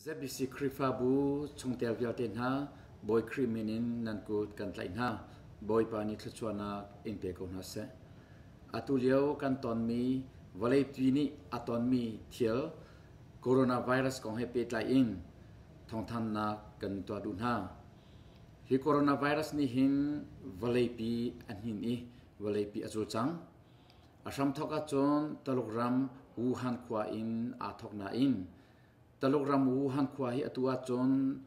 ZBC Khrihfabu chungtel vialte hna Bawi Khrih min in nan kut kan tlaih hna. Bawipa nih thluachuahnak in pe ko hna seh. Atu lio kan tonmi vawleipi nih a tonmi thil coronavirus kong he pehtlai in thawngthannak kan tuah duh hna. Hi coronavirus nih hin vawleipi a hnin i vawleipi a cul cang. A hramthawk ahcun Taluk ram Wuhan khua in aa thawk nain Taluk ram Wuhan khua hi atu ahcun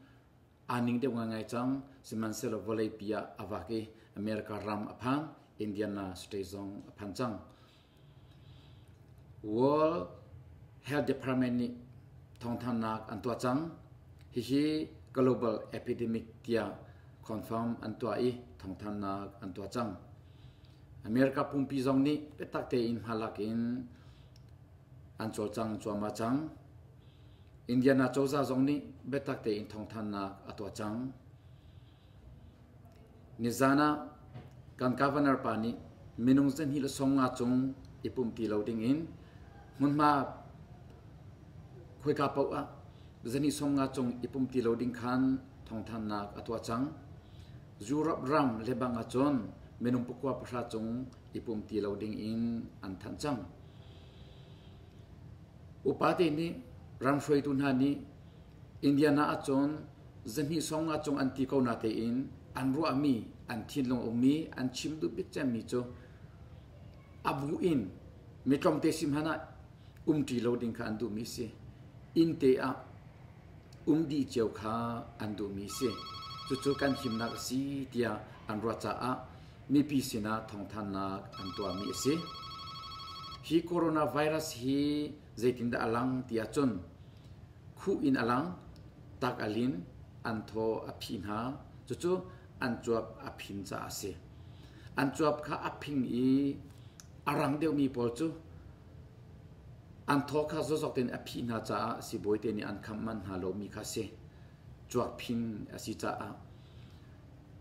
aa ning deuh ngaingai cang. Sihmanhsehlaw vawleipi ah a vak i America ram a phan, Indiana state zong a phan cang. World Health Department nih thawngthannak an tuah cang. Hihi global epidemic tiah confirm an tuah i thawngthannak an tuah cang. America pumpi zong nih biatak tein hmalak in an cawlcang cuahmah cang. Indiana cozah zong nih biatak tein thawngthannak a tuah cang. Nizan ah kan governor pa nih minung zahnih le 50 cung i pum ti lo ding in hmunhma khoika paoh ah zahnih 50 cung i pum ti lo ding khan thawngthannak a tuah cang. Europe ram lebang ahcun minung pakua pahra cung i pum ti lo ding in an thanh cang. Upate nih ram hruaitu hna nih Indiana ahcun zahnih 50 cung an ti ko natein an ruahmi, an thinlung ummi, an chim duh bik cemmi cu a bu in mi tlawmte si hmanh ah umṭi lo ding kha an duhmi si. Inn te ah um dih cio kha an duhmi si. Cucu kan himnak a si tiah an ruah caah mipi sinah thawngthannak an tuahmi a si. Hi coronavirus hi zeitindah a lang ti ahcun khuh in a lang, tak a lin, an thaw a phih hna. Cucu an cuap a phin caah a si. An cuap kha a phing i a rang deuhmi pawl cu an thaw kha zawzawk tein a phih hna caah sibawi te nih an khamh manh hna lomi kha a si. Cuak phin a si caah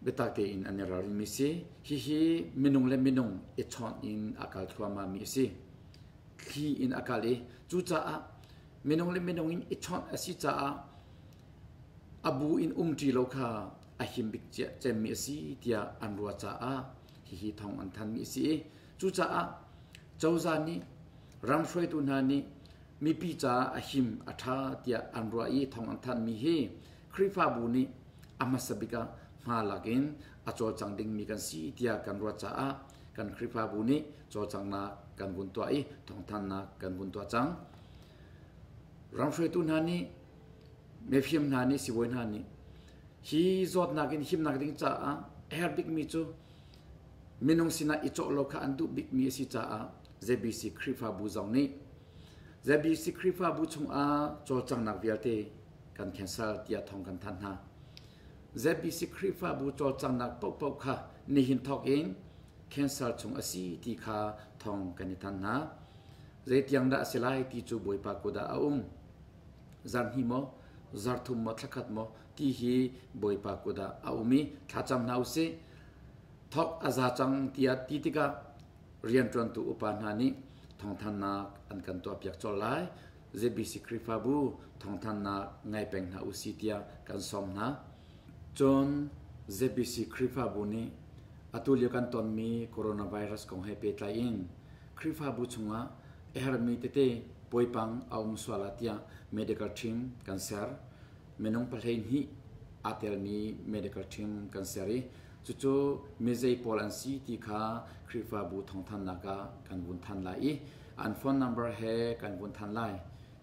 biatak tein an i ralrinmi si. Hihi minung le minung i chawnh in a kal thluahmahmi a si. Thli in a kal i cucaah minung le minung in i chawnh a si caah a bu in umṭi lo kha a him bik cemmi a si tiah an ruah caah hihi thawng an thanmi a si i cucaah cozah nih ram hruaitu hna nih mipi caah a him a ṭha tiah an ruah i thawng an thanmi hi Khrihfabu nih a hmasa bik ah hma lak in a cawlcang dingmi kan si tiah kan ruah caah kan Khrihfabu nih cawlcanghnak kan vun tuah i thawngthannak kan vun tuah cang. Ram hruaitu hna nih mifim hna nih sibawi hna nih hi zawtnak in himnak ding caah a herh bikmi cu minung sinah i cawh lo kha an duh bikmi a si caah ZBC Khrihfabu zong nih ZBC Khrihfabu chungah cawlcanghnak vialte kan cancel tiah thawng kan thanh hna. ZBC Khrihfabu cawlcanghnak paohpaoh kha nihin thawk in cancel chung a si ti kha thawng kan i thanh hna. Zeitiang dah a si lai ti cu Bawipa kut ah a um. Zarhhnih maw, zarthum maw, thlakhat maw ti hi Bawipa kut ah a um i thlacam hna usih. Thawk a za cang tiah ti tikah rianṭuantu upa hna nih thawngthannak an kan tuahpiak colh lai. ZBC Khrihfabu thawngthannak ngai peng hna usih tiah kan sawm hna. Cun ZBC Khrihfabu nih atu lio kan tonmi coronavirus kong he pehtlai in Khrihfabu chungah a herhmi tete poipang a um sual ah tiah medical team kan ser. Minung 12 aa telmi medical team kan ser i cucu mizei pawl an si ti kha Khrihfabu thawngthannak ah kan vun than lai i an phone number he kan vun than lai.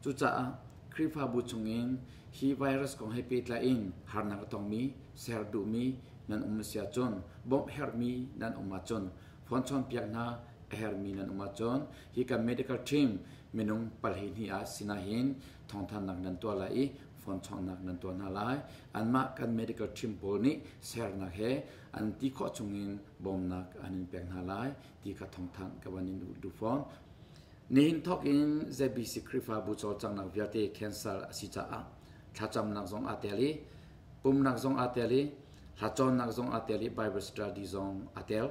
Cucaah Khrihfabu chungin hi virus kong he pehtlai in harnak a tongmi, ser duhmi nan um a si ahcun, bawmh herhmi nan um ahcun phone chawnpiak hna a herhmi nan um ahcun hi kan medical team minung 12 ah sinah hin thawngthannak nan tuah lai i phone chawnhnak nan tuah hna lai. Anmah kan medical team pawl nih sernak he an ti khawh chungin bawmnak an in pek hna lai ti kha thawngthanh ka van in duh fawn. Nihin thawk in ZBC Khrihfabu cawlcanghnak vialte cancel a si caah thlacamnak zong aa tel i pumnak zong aa tel i hlacawnnak zong aa tel i Bible study zong aa tel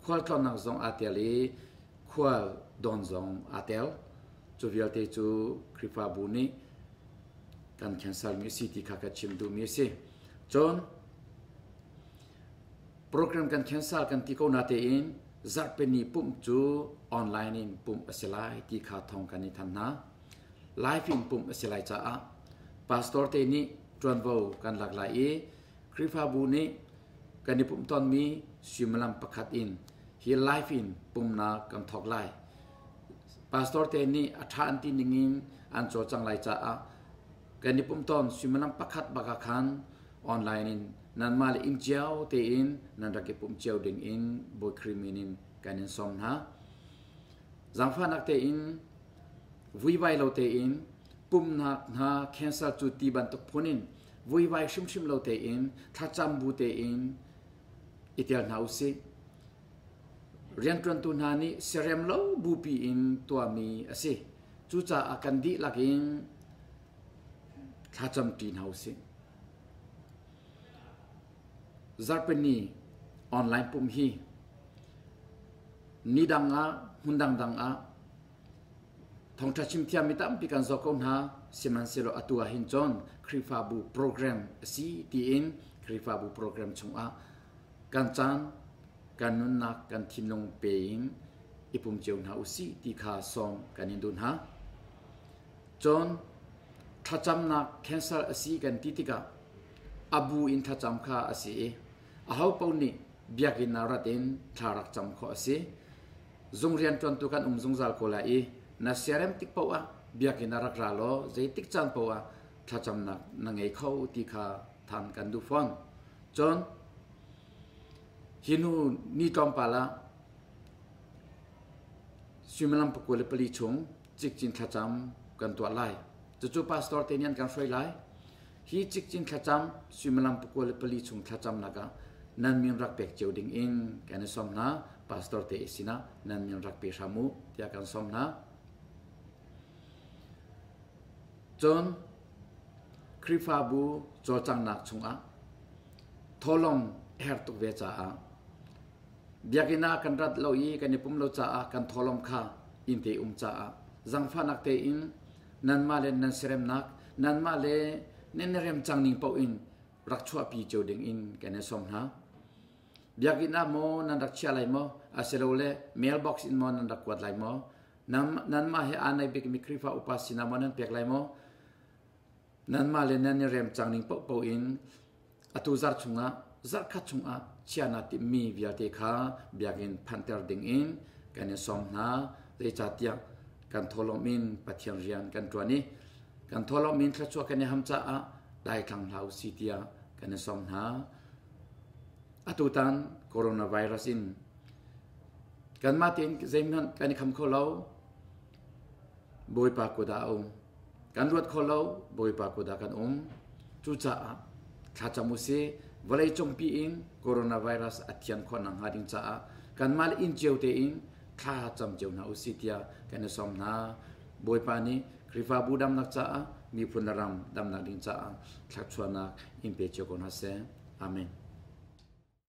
khualtlawnnak zong aa tel i khual don zong aa tel. Cu vialte cu Khrihfabu nih kan cancel mi a si ti kha ka chim duhmi a si. Cun program kan cancel kan ti ko na tein zarhpini pumh cu online in pumh a si lai ti kha thawng kan i than hna. Live in pumh a si lai caah pastor te nih ṭuanvo kan lak lai i Khrihfabu nih kan i pumh tawnmi suimilam pakhat in hi live in pumnak kan thawk lai. Pastor te nih a ṭha an ti ning in an cawlcang lai caah kan i pumh tawn suimilam pakhat bak ah khan online in nanmah le inn cio tein nan rak i pumh cio ding in Bawi Khrih min in kan in sawm hna. Zaangfahnak tein vuivai lo tein pumhnak hna cancel cu ti bantuk phun in vuivai hrimhrim lo tein thlacam bu tein i tel hna usih. Rianṭuantu hna nih siarem lo bupi in tuahmi a si. Cucaah kan dihlak in thlacamṭi hna usih. Zarhpini online pumh hi ni dang ah hmun dangdang ah thawngṭha chim thiammi tampi kan zoh ko hna. Sihmanhsehlaw atu ah hin cun Khrihfabu program a si tiin Khrihfabu program chungah kan caan, kan nunnak, kan thinlung pe in i pum cio hna usih ti kha sawm kan in duh hna. Cun thlacamnak cancer a si kan ti tikah a bu in thlacam kha a si i aho paoh nih biakinn ah rat in thla rak cam khawh a si. Zung rianṭuantu kan um zungzal ko lai i na siarem tik paoh ah biakinn ah rak ra law zeitik caan paoh ah thlacamnak na ngei kho ti kha than kan duh fawn. Cun hi hnu ni tlawmpal ah suimilam 24 chung cikcin thlacam kan tuah lai. Cucu pastor te nih an kan hruai lai. Hi cikcin thlacam suimilam 24 chung thlacamnak ah nan min rak pek cio ding in kan i sawm hna. Pastor te sinah nan min rak pe hram u tiah kan sawm hna. Cun Khrihfabu cawlcanghnak chungah thawhlawm a herh tuk ve caah biakinn ah kan rat lo i kan i pum lo caah kan thawhlawm kha inn te um caah zangfahnak tein nanmah le nan siaremnak nanmah le nan i rem cang ning paoh in rak chuahpi cio ding in kan in sawm hna. Biakinn ah maw nan rak chia lai maw asilole mailbox in maw nan rak kuat lai maw nanmah he aa naih bikmi Khrihfa upa sinah maw nan pek lai maw nanmah le nan i rem cang ning paohpaoh in atu zarh chungah zarhkhat chungah chia naa timhmi vialte kha biakinn phanhter ding in kan in sawm hna. Zeicahtiah kan thawhlawm in Pathian rian kan ṭuan i kan thawhlawm in thluachuah kan i ham caah daithlang hlah u si tiah kan in sawm hna. Atutan coronavirus in kanmah tein zeihmanh kan i kham kho lo. Bawipa kut ah a um. Kan ruat kho lo, Bawipa kut ah kan um. Cucaah thlacam usih, vawleicung pi in coronavirus a thian khawh nakhnga ding caah kanmah le inn cio tein thla cam cio hna usih tiah kan i sawm hna. Bawipa nih Khrihfabu damnak caah miphun le ram damnak ding caah thluachuahnak in pe cio ko hna seh. Amen.